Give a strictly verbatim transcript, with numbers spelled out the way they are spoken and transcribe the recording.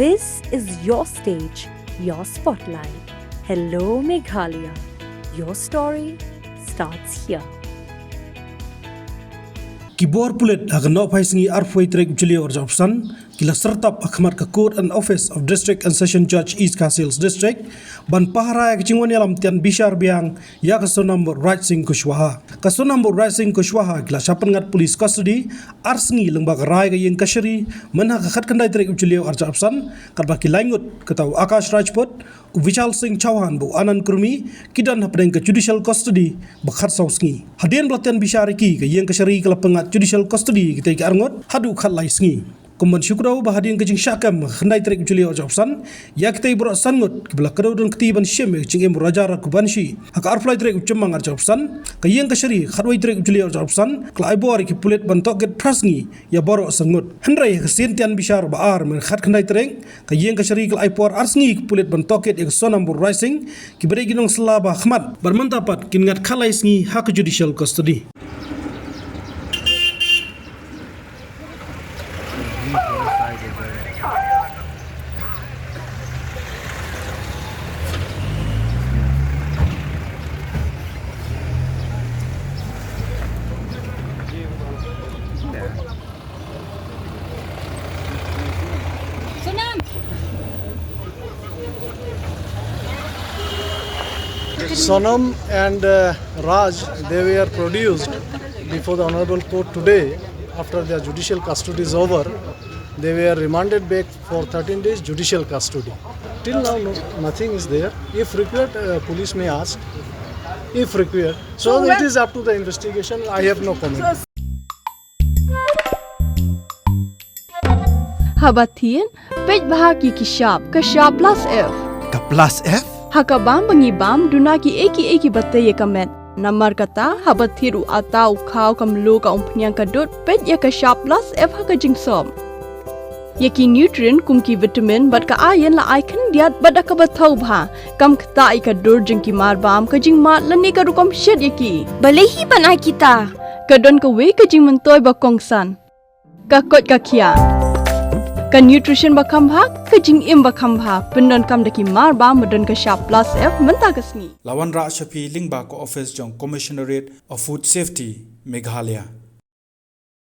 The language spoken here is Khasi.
This is your stage, your spotlight. Hello, Meghalaya. Your story starts here. Ki bor pulit ha ka nohphai sngi arphew tarik u Jylliew arhajar arphew san ki la syrtap ha khmat ka Court and Office of District and Session Judge East Khasi Hills District ban pahara ïa ka jingwan ïalam tian bishar biang ïa ka Sonam Raj Singh Kushwaha. Ka Sonam Raj Singh Kushwaha ki la shah pynngat police custody ar sngi lyngba ka rai ka ïing kashari mynha ka khatkhyndai tarik u Jylliew arhajar arphew san, katba ki lai ngut, kata u Akash Rajput, u Vishal Singh Chauhan bad u Anand Kurmi, ki don hapdeng ka judicial custody ba khatsaw sngi. Hadien ba la tian bishar ïa ki, ka ïing kashari ka la pynngat judicial custody ïa kitei ki arngut haduh khatlai sngi. Kum ban shu kdew ba hadien ka jingshah kem ha ka khyndai tarik u Jylliew arhajar arphew san, ïa kitei baroh san ngut kiba la kdew don kti ban shim ïa ka jingim u Raja Raghuvanshi ha ka arphew lai tarik u Jymmang arhajar arphew san, ka ïing kashari ha ka khatwei tarik u Jylliew arhajar arphew san ka la ai bor ïa ki pulit ban tohkit phra sngi ïa baroh san ngut. Hynrei ha ka sien tian bishar ba ar mynha ka khatkhyndai tarik, ka ïing kashari ka la ai por ar sngi ïa ki pulit ban tohkit ïa ka Sonam Raj Singh, kiba dei ki nongsylla ba ha khmat, bad mynta pat kin ngat khatlai sngi ha ka judicial custody. Sonam and uh, Raj, they were produced before the Honorable Court today after their judicial custody is over. They were remanded back for thirteen days judicial custody. Till now, no, nothing is there. If required, uh, police may ask. If required. So, so it is up to the investigation. I have no comment. Haba thied, peit bha ha ki shap, ka shap plus F. Ka plus F? Ha ka bam ba ngi bam, duna kiei kiei kiba tei ïa ka met. Namar kata, haba thied u atta, u khaw, ka mluh, ka umphniang, ka dud, peit ïa ka shap plus F ha ka jingsop. Ïa ki nutrient kum ki vitamin bad ka iron la ai khyndiat bad da kaba thaw bha. Kam ktah ïa ka dur jong ki marbam, ka jingmad lane ka rukom shet ïa ki. Balei hi ban ai kita? Ka don kawei ka jingmyntoi ba kongsan. Ka koit ka khiah. Ka nutrition ba kham bha, ka jingim ba kham bha. Pyndonkam da ki marbam ba don ka shap plus F mynta ka sngi. La wanrah sha phi lyngba ka office jong Commissionerate of Food Safety, Meghalaya.